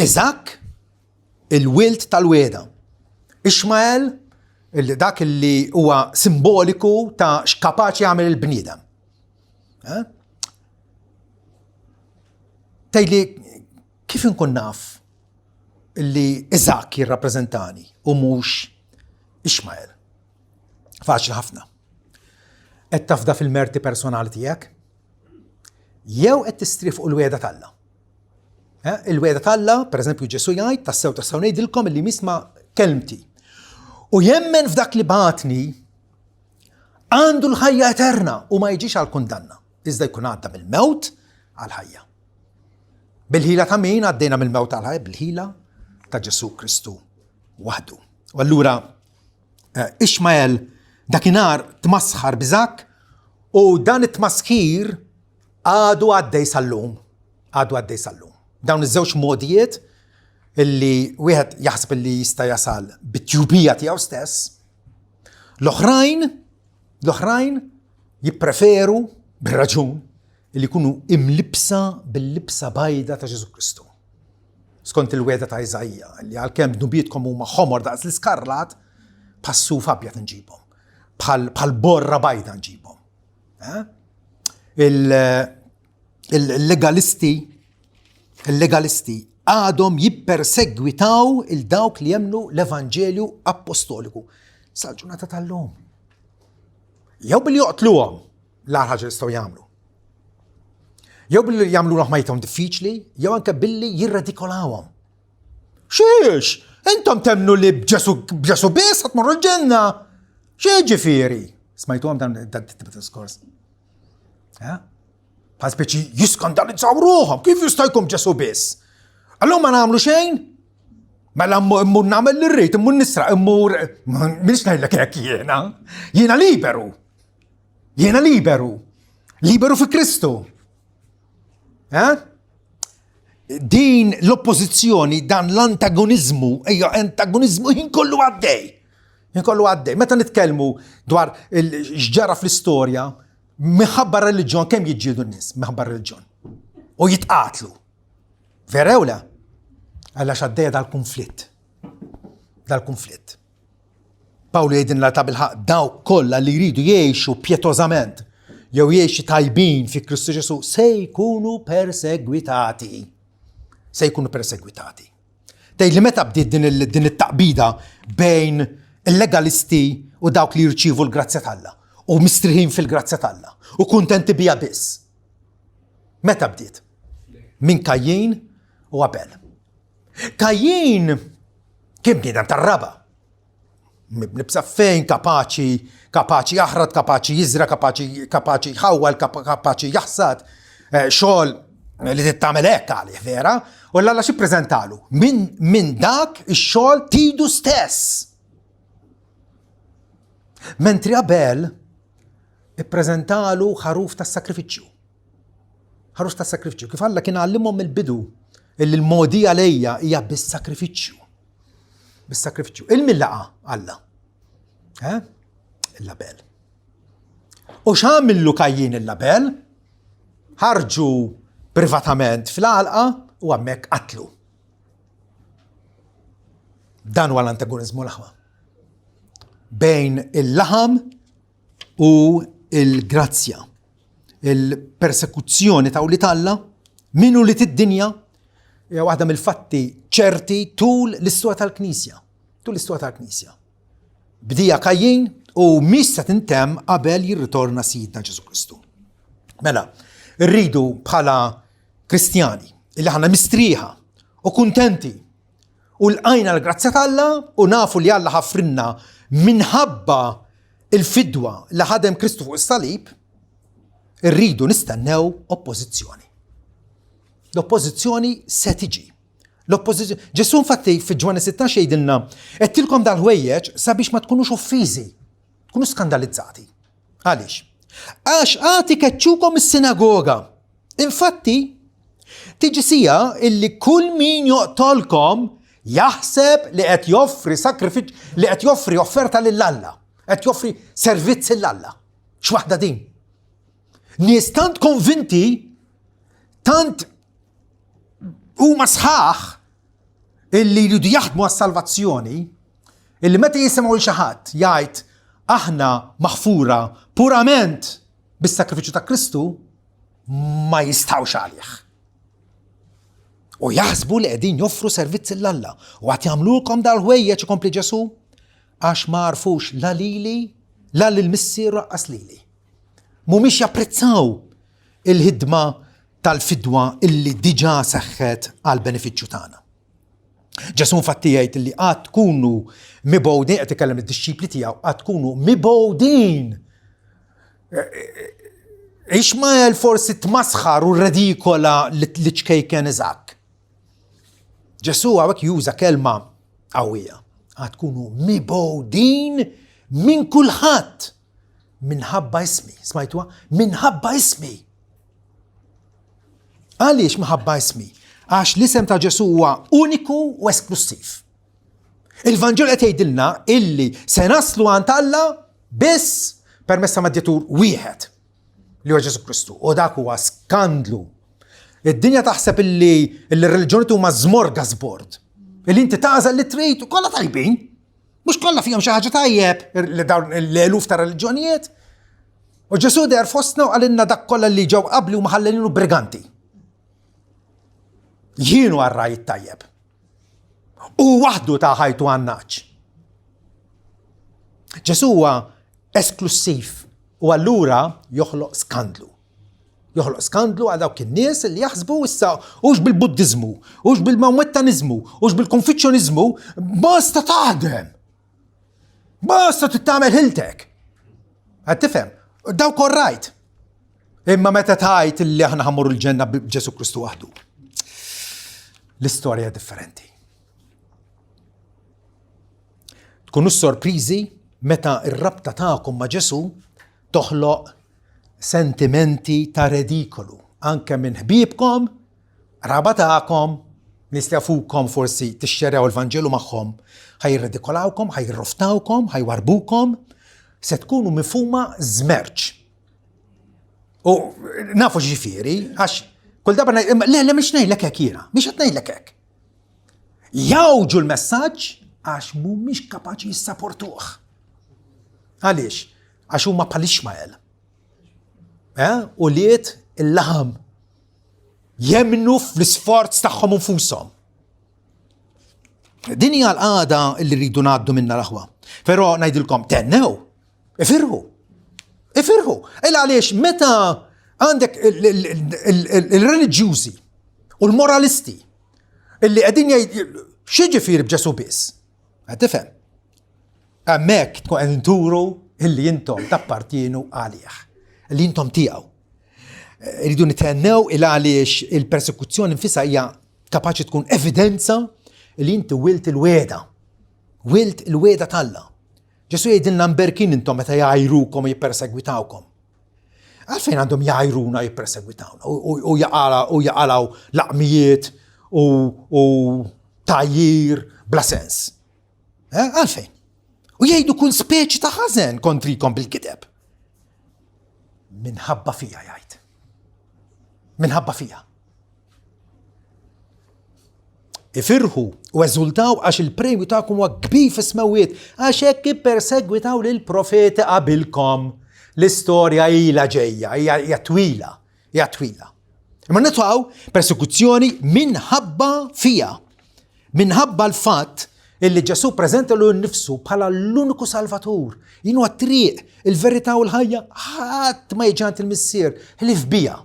Iżak il-wild tal-weda. Ishmael dak li huwa simboliku ta' x'kapaċi jagħmel il-bniedem. Eh? Tgħidli kif inkun naf li Iżak jirrappreżentani u mhux Ishmael? Faċli ħafna. Qed tafda fil-merti personali tiegħek? Jew qed tistri fuq il-wegħda t'Alla? Eh, il-wegħda t'Alla, pereżempju Ġesu jgħid, tassew tassew ngħidilkom illi misma kelmti. U jemmen f'dak li bagħatni għandu l-ħajja eterna u ma jiġix għal kundanna, iżda jkun għadda mill-mewt għal ħajja. Bil-ħila ta' min għaddejna mill-mewt għal ħajja? Bil-ħila ta' Ġesu Kristu waħdu. U allura eh, Ishmael dakinhar tmasħar b'Iżakk u dan it-tmasħir għadu għaddej sal-lum. Għadu għaddej sal-lum. Dawn iż-żewġ modijiet illi wieħed jaħseb illi jista' jasal bit-tjubija tiegħu stess, l-oħrajn l-oħrajn jippreferu bir-raġun li jkunu imlibsa bil-libsa bajda ta' Ġesu Kristu. Skont il-wegħda ta' Iżaija, li għalkemm dnubietkom huma ħomor daqs l-iskarlat, bħas-suf abjad nġibhom, bħal borra bajda nġibhom. Eh? Il-legalisti il-legalisti għadhom jippersegwitaw il-dawk li jemnu l-Evanġelju Appostoliku sal-ġurnata tal-lum. Jew billi joqtluhom l-agħar ħaġa li jistgħu jagħmlu. Jew billi jagħmlu ħajjithom diffiċli, jew anke billi jirredikolawhom. Xiex? Intom temnu li b'Ġesu b'Ġesu biss ħadd morru l-ġenna. X'jiġifieri? Smajtuhom dan dan tip ta' diskors. Bħal speċi jiskandalizzaw ruħhom, kif jista' jkun Ġesu biss? Allura ma nagħmlu xejn? Mela mmur nagħmel li rrid, immur nisraq, immur minix ngħidlek hekk jiena. Jiena liberu. Jiena liberu. Liberu fi Kristu. Eh? Din l-oppożizzjoni, dan l-antagonizmu, ejja antagonizmu jien kollu għaddej. Jien kollu għaddej. Meta nitkellmu dwar x'ġara fl-istorja, minħabba reliġjon kemm jiġġieldu n-nies minħabba reliġjon. U jitqatlu. Vera jew le? Għalla x'għaddejja dal-konflitt. Dal-konflitt. Pawlu jgħidilna ta' bilħaqq dawk kollha li jridu jgħixu pjetożament jew jgħixu tajbin fi Kristu Ġesu se jkunu persegwitati. Se jkunu persegwitati. Tgħid li meta bdiet din it-taqbida bejn il-legalisti u dawk li jirċievu l-grazzja t'Alla u mistriħin fil-grazzja t'Alla u kuntenti bija biss. Meta bdiet? Minn Kajjin u Abel. Kajjin kien bniedem tar-raba. Mibni b'saffejn, kapaċi, kapaċi jaħrat, kapaċi jiżra, kapaċi kapaċi jħawwal, kapaċi jaħsad, eh, xogħol li tittamel hekk għalih vera, u l-Alla xi preżentalu? Min, min dak ix-xogħol tidu stess. Mentri Abel ippreżentalu ħaruf tas-sakrifiċċju. Ħaruf tas-sakrifiċċju. Kif Alla kien għallimhom mill-bidu illi l-modi għalejja hija bis-sakrifiċċju. Bis-sakrifiċċju. Il-min laqa Alla? Eh? Il-Abel. U x'għamillu Kajjin il-Abel? Ħarġu privatament fl-għalqa u hemmhekk qatlu. Dan huwa l-antagonizmu l-aħwa. Bejn il-laħam u l-grazzja, il-persekuzzjoni ta' wlied Alla minn ulied id-dinja hija waħda mill-fatti ċerti tul l-istorja tal-Knisja. Tul l-istorja tal-Knisja. Bdija Kajjin u mhix se tintemm qabel jirritorna Sidna Ġesu Kristu. Mela, rridu bħala Kristjani illi ħana mistrieħa u kuntenti U lqajna l-grazzja t'Alla u nafu li Alla ħafrilna minħabba il-fidwa li ħadem Kristu fuq is-salib, irridu nistennew oppożizzjoni. L-oppożizzjoni se tiġi. L-oppożizzjoni. Ġesu infatti fi Ġwanni 16 jgħidilna, għedtilkom dal-ħwejjeġ sabiex ma tkunux offiżi, tkunu skandalizzati. Għaliex? Għax għad ikeċċukom is-sinagoga. Infatti, tiġi sija illi kull min joqtolkom jaħseb li qed joffri sakrifiċ li qed joffri offerta lil Alla, qed joffri servizz lil Alla. X'waħda din? Nies tant konvinti, tant huma sħaħ illi jridu jaħdmu għas-salvazzjoni, illi meta jisimgħu l xi ħadd jgħid aħna maħfura purament bis-sakrifiċċju ta' Kristu, ma jistgħux għalih. U jaħsbu li qegħdin joffru servizz 'l Alla u għad jagħmlulkom dal-ħwejjeġ ikompli Ġesù għax ma għarfux la lili, la lil missier laqqas lili. Mhumiex japprezzaw il-ħidma tal-fidwa illi diġà seħħet għall-benefiċċju tagħna. Ġesù infatti jgħid li għad tkunu mibgħudin, qed ikellem id-dixxipli tiegħu, għad tkunu mibgħudin. Ixmael forsi tmasħar u redikola li ċkejken Iżakk. Ġesù hawnhekk juża kelma qawwija. Għad tkunu mibgħudin minn kulħadd minħabba ismi. Smajtuha? Minħabba ismi. Għaliex minħabba ismi? Għax l-isem ta' Ġesù huwa uniku u esklussiv. Il-Vanġelu qed jgħidilna illi se naslu għand Alla biss permezz ta' medjatur wieħed li huwa Ġesù Kristu. U dak huwa skandlu. Id-dinja taħseb illi l-reliġjoni huma smorgasbord. Illi inti tagħżel li trid u kollha tajbin. Mhux kollha fihom xi ħaġa tajjeb li dawn l-eluf ta' reliġjonijiet. U Ġesù deher fostna u qalilna dak kollha li ġew qabli huma ħallelin u briganti. Jien hu r-ragħaj it-tajjeb. U waħdu ta' ħajtu għan-nagħaġ. Ġesù huwa esklussiv u allura joħloq skandlu. Joħloq skandlu għal dawk in-nies li jaħsbu issa hux bil-Buddiżmu, hux bil-Mawmettaniżmu, hux bil-Konfiċjoniżmu, basta taħdem. Basta tittamel ħiltek. Qed tifhem? Dawk all right. Imma meta tgħid li aħna ħammur il-ġenna b'Ġesu Kristu waħdu. L-istorja differenti. Tkunu sorpriżi meta r-rabta tagħkom ma' Ġesu toħloq sentimenti ta' redikolu anke minn ħbiebkom, qraba tagħkom, nies li jafukom forsi tixxerjaw il-Vanġelu magħhom, ħa jirredikolawkom, ħa jirroftawkom, ħa jwarbukom, se tkunu mifhuma żmerċ. U nafu ġifieri, għax kull darba le le mhix ngħidlek hekk jiena, mhix qed ngħidlek hekk. Jawġu l-messaġġ għax mhumiex kapaċi jissaportuh. Għaliex? Għax huma bħal Ismael. Eh? U liet il-laħam jemnu fl-isforz tagħhom infushom. Din hija l-qagħda li rridu ngħaddu minna l-aħwa. Però ngħidilkom tennew, ifirħu. Ifirħu. Il għaliex meta għandek il-reliġjużi u l-moralisti illi qegħdin jgħid x'jiġifieri b'Ġesu biss. Qed tifhem? Hemmhekk tkun qegħdin turu illi intom tappartienu għalih, illi intom tiegħu. Irridu nithennew il għaliex il-persekuzzjoni nfisha hija kapaċi tkun evidenza li inti wilt il-weda. Wilt il-weda t'Alla. Ġesu jgħidilna mberkin intom meta jgħajrukom u jippersegwitawkom. Għalfejn għandhom jgħajruna jippersegwitawna u jaqalaw laqmijiet u tajjir bla sens. Eh, għalfejn? U jgħidu kull speċi ta' ħażen kontrikom bil-gideb. Minħabba fija jgħid. Minħabba fija. Ifirħu u eżultaw għax il-premju tagħkom huwa kbir fis-smewwiet għax hekk ippersegwitaw lill-profeti qabilkom. L-istorja ilha ġejja, hija twila, hija twila. Imma nitwaw persekuzzjoni minħabba fija. Minħabba l-fatt illi Ġesù preżenta lu nnifsu bħala l-uniku salvatur. Jien huwa t-triq, il-verità u l-ħajja, ħadd ma jiġi għand il-Missier ħlief bija.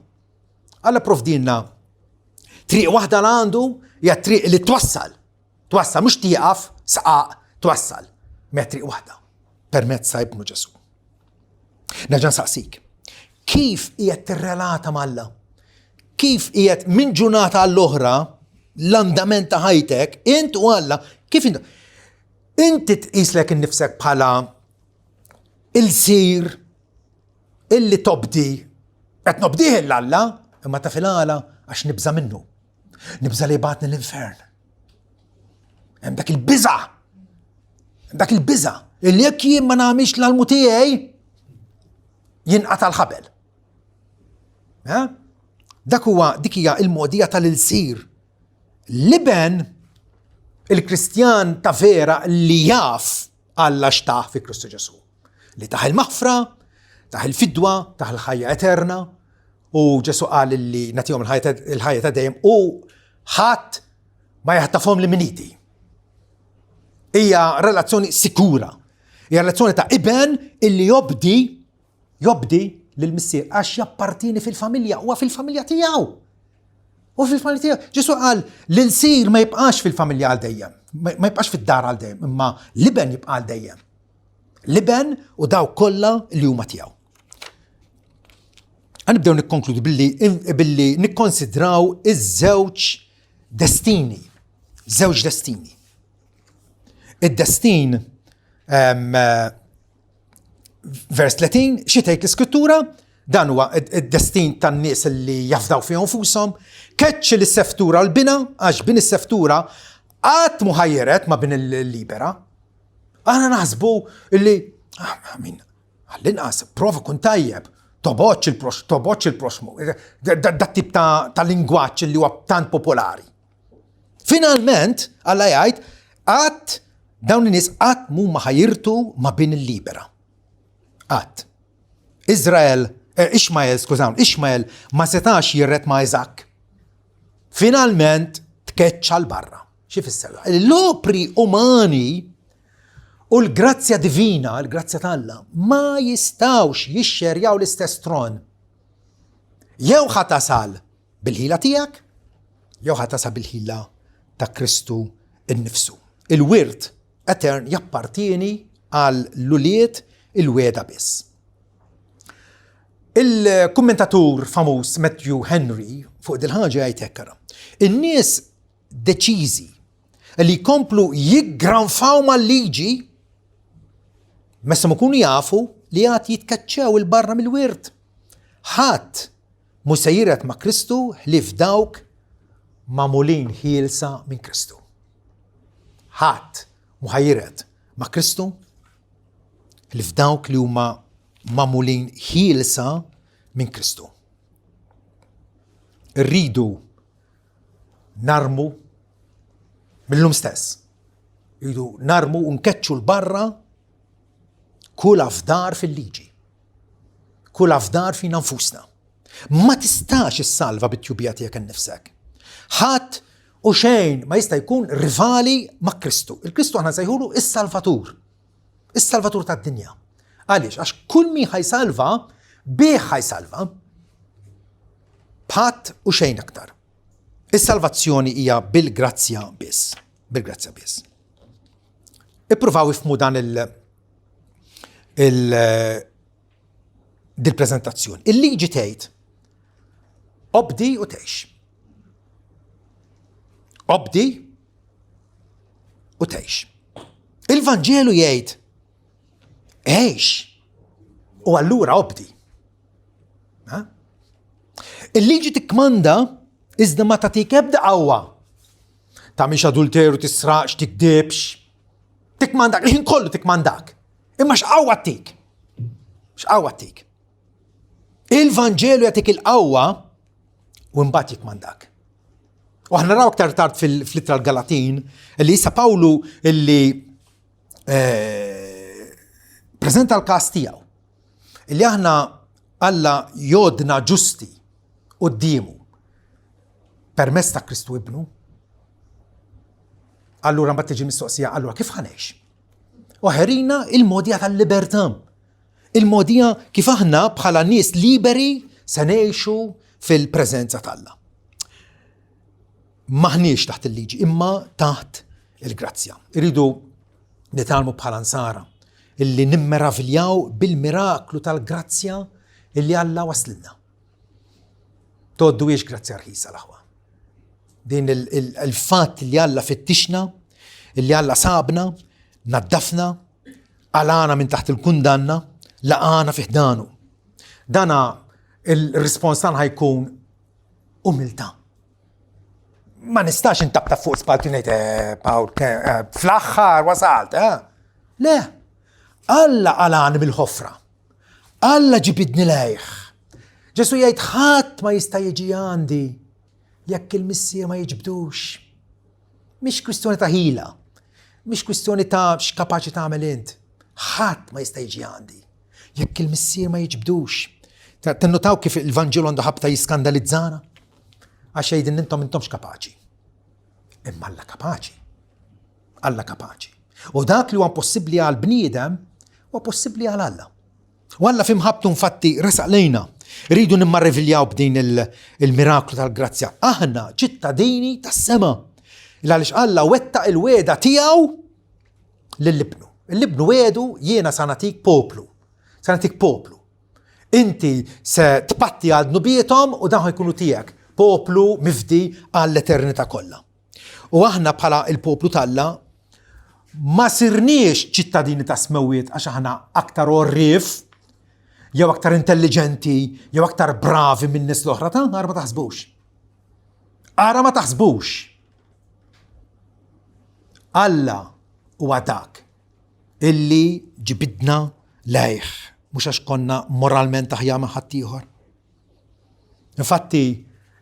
Alla provdilna triq waħda l għandu hija triq li twassal. Twassal mhux tieqaf, saqaq, twassal. Ma triq waħda permezz ta' ibnu Ġesù. Nerġa' nsaqsik. Kif qiegħed tirrelata m'Alla? Kif qiegħed minn ġurnata għall-oħra l-andament ta' ħajtek, int u Alla, kif int inti tqislek innifsek bħala il-sir illi tobdi qed nobdih il Alla, imma ta' fil-għala għax nibża' minnu. Nibża' li jibgħatni l-infern. Hemm dak il-biża'. Dak il-biża' illi jekk jien ma nagħmilx l-almu tiegħi jinqata' l-ħabel. Eh? Dak huwa dik hija il-mogħdija tal-ilsir. L-iben il-Kristjan ta' vera li jaf Alla xtah fi Kristu Ġesu. Li taħ il-maħfra, taħ il-fidwa, taħ il-ħajja eterna, u Ġesu qal li nagħtihom il-ħajja ta' dejjem u ħadd ma jaħtafhom li minn idi. Hija relazzjoni sikura. Hija relazzjoni ta' iben illi jobdi jobdi lill-Missier għax jappartieni fil-familja, huwa fil-familja tiegħu. U fil-familja tiegħu. Ġesu qal l-ilsir ma jibqax fil-familja għal dejjem, ma jibqax fid-dar għal dejjem, imma l-iben jibqa' għal dejjem. L-iben u dawk kollha li huma tiegħu. Għanibdew nikkonkludu billi, billi nikkonsidraw iż-żewġ destini. Żewġ destini. Id-destin vers 30, xi tgħid l-iskrittura? Dan huwa id-destin tan-nies li jafdaw fihom fushom. Keċċi lis-seftura l-bina, għax bin is-seftura qatt mu ħajjeret ma' bin il-libera. Aħna naħsbu li ah, min għall-inqas prova kun tajjeb, toboċ il-prox, toboċ il-proxmu. Dat tip ta' lingwaġġ li huwa tant popolari. Finalment, Alla jgħid, qatt dawn in-nies qatt mhuma ħajirtu ma' bin il-libera. Qatt. Izrael, eh, Ishmael, skużawn, Ishmael ma setax jirret ma' Iżak. Finalment tkeċċa l barra. Xi fisser? L-opri umani u l-grazzja divina, l-grazzja t'Alla, ma jistawx jixxerjaw l-istess tron. Jew ħatasal Bil-ħila tiegħek jew ħa tasal bil-ħila ta' Kristu nnifsu. Il-wirt etern jappartieni għal l-ulied il-wegħda biss. Il-kummentatur famuż Matthew Henry fuq dil-ħaġa jgħid hekk ara. In-nies deċiżi li jkomplu jiggranfaw mal-liġi messa ikunu jafu li għad jitkaċċew il-barra mill-wirt. Ħadd Mhu se jiret ma' Kristu ħlief dawk magħmulin ħielsa minn Kristu. Ħadd mhu ħa jiret ma' Kristu ħlief dawk li huma magħmulin ħielsa minn Kristu. Irridu narmu mill-lum stess. Irridu narmu u nkeċċu l-barra kull afdar fil-liġi. Kull afdar fina nfusna. Ma tistax issalva bit-tjubija tiegħek innifsek. Ħadd u xejn ma jista' jkun rivali ma' Kristu. Il-Kristu aħna nsejħulu is-Salvatur. Is-Salvatur tad-dinja. Għaliex? Għax kull min ħajsalva, bih ħajsalva. B'ħadd u xejn aktar. Is-salvazzjoni hija bil-grazzja biss. Bil-grazzja biss. Ippruvaw ifmu dan il- il dil-preżentazzjoni. Il-liġi tgħid obdi u tgħix. Obdi u tgħix. Il-Vanġelu jgħid għix u allura obdi. Il-liġi tikkmanda iżda ma tagħtik ebda qawwa. Tagħmilx adulteru, tisraqx, tikdibx. Tikmandak, il-ħin kollu tikmandak. Imma x'qawwa tik? X'qawwa tik? Il-Vanġelu jagħtik il-qawwa u mbagħad jikmandak. U aħna naraw aktar tard fil-ittra l-Galatin li issa Pawlu illi eh, preżenta l-każ tiegħu. Illi aħna Alla jodna ġusti quddiemu permezz ta' Kristu ibnu. Allura mbagħad tiġi mistoqsija, allura kif ħanejx? U ħerina il-modija tal-libertà. Il-modija kif aħna bħala nies liberi se ngħixu fil-preżenza t'Alla. Maħniex taħt il-liġi, imma taħt il-grazzja. Irridu nitgħallmu bħala nsara illi nimmeraviljaw bil-miraklu tal-grazzja illi Alla waslilna. Toddu grazzja rħisa l-aħwa. Din il-fatt li Alla fittixna, li Alla sabna, naddafna, għalana minn taħt il-kundanna, laqana fi ħdanu. Dana il-rispons tagħna ħajkun umiltà. Ma nistax intabta fuq spalti ngħid eh, Pawl, eh, fl-aħħar wasalt, eh? Le, Alla għalani mill-ħofra. Alla ġibidni lejh. Ġesu jgħid ħadd ma jista' jiġi għandi jekk il-missier ma jiġbdux. Mhix kwistjoni ta' ħila, mhix kwistjoni ta' x'kapaċi tagħmel int. Ħadd ma jista' jiġi għandi jekk il-missier ma jiġbdux. Tinnutaw kif il-Vanġelu għandu ħabta jiskandalizzana? Għax jgħidin intom intomx kapaċi. Imma Alla kapaċi. Alla kapaċi. U dak li huwa impossibbli għal bniedem huwa possibbli għal Alla. U Alla fi mħabbtu infatti resaq lejna. Rridu nimmarriviljaw b'din il-miraklu tal-grazzja. Aħna ċittadini tas-sema. Għaliex Alla wettaq il-wegħda tiegħu lill-ibnu. L-ibnu wegħdu jiena sa nagħtik poplu. Sa nagħtik poplu. Inti se tpatti għal dnubiethom u dawn jkunu tiegħek, poplu mifdi għall-eternità kollha. U aħna bħala il-poplu t'Alla ma sirniex ċittadini ta' smewwiet għax aħna aktar għorrief, jew aktar intelligenti, jew aktar bravi minn nies l-oħra ta' ara ma taħsbux. Ara ma taħsbux. Alla huwa dak illi ġibidna lejh, mhux għax konna moralment aħjar minn ħaddieħor. Infatti,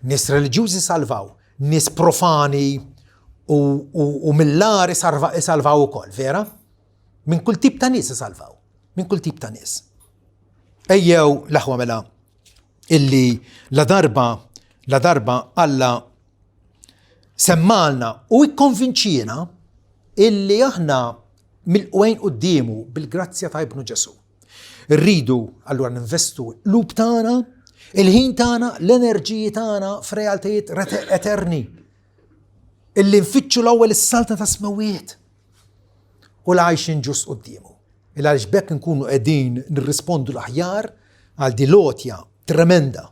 nies reliġjużi salvaw, nies profani u, u, u mill-ar isalvaw ukoll, vera? Minn kull tip ta' nies isalvaw, minn kull tip ta' nies. Ejjew l-aħwa mela illi la darba la darba Alla semmalna u ikkonvinċina illi aħna milqugħin quddiemu bil-grazzja ta' ibnu Ġesù. Irridu allura ninvestu l-qlub tagħna, il-ħin tagħna, l-enerġiji tagħna f'realtajiet eterni. Illi nfittxu l-ewwel is-saltna ta' smewwiet u l-għajxin ġust quddiemu. Il għaliex bekk nkunu qegħdin nirrispondu l-aħjar għal di lotja tremenda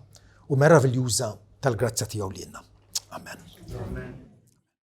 u meraviljuża tal-grazzja tiegħu lilna. Amen. Amen.